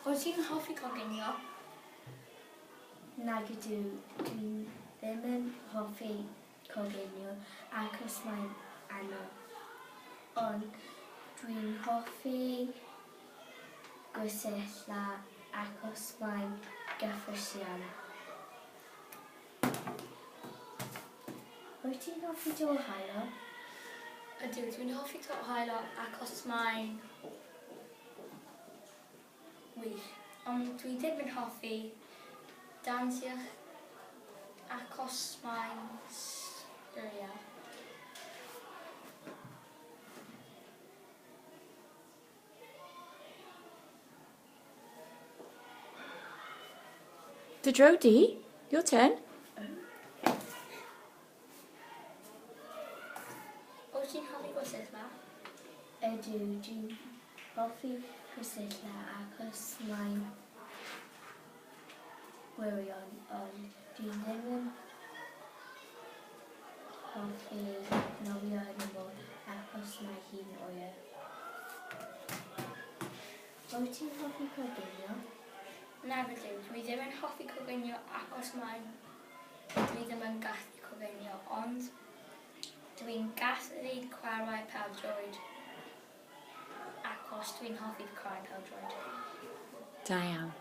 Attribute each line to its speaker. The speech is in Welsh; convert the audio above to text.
Speaker 1: Wyt ti'n hoffi coginio?
Speaker 2: Nag ydw, dwi ddim yn hoffi coginio achos mae'n anodd. Ond dwi'n hoffi gwersylla achos mae'n gyffrous iawn. Wyt ti'n hoffi to haelog?
Speaker 1: Ydw, dwi'n hoffi to haelog achos mae'n wych. Ond dwi ddim yn hoffi dawnsio achos mae'n sbwriel.
Speaker 3: Dy dro di. Your turn.
Speaker 1: Wyt ti'n hoffi gwersylla?
Speaker 2: Ydw, dwi'n hoffi gwersylla achos mae'n wirion, ond dwi ddim yn hoffi nofio yn y môr achos mae hi'n oer. Wyt ti'n hoffi coginio?
Speaker 1: Nag ydw, dwi ddim yn hoffi coginio achos mae'n... Dwi ddim yn gallu coginio, ond dwi'n gallu chwarae pêl-droed achos dwi'n hoffi chwarae pêl-droed.
Speaker 3: Da iawn.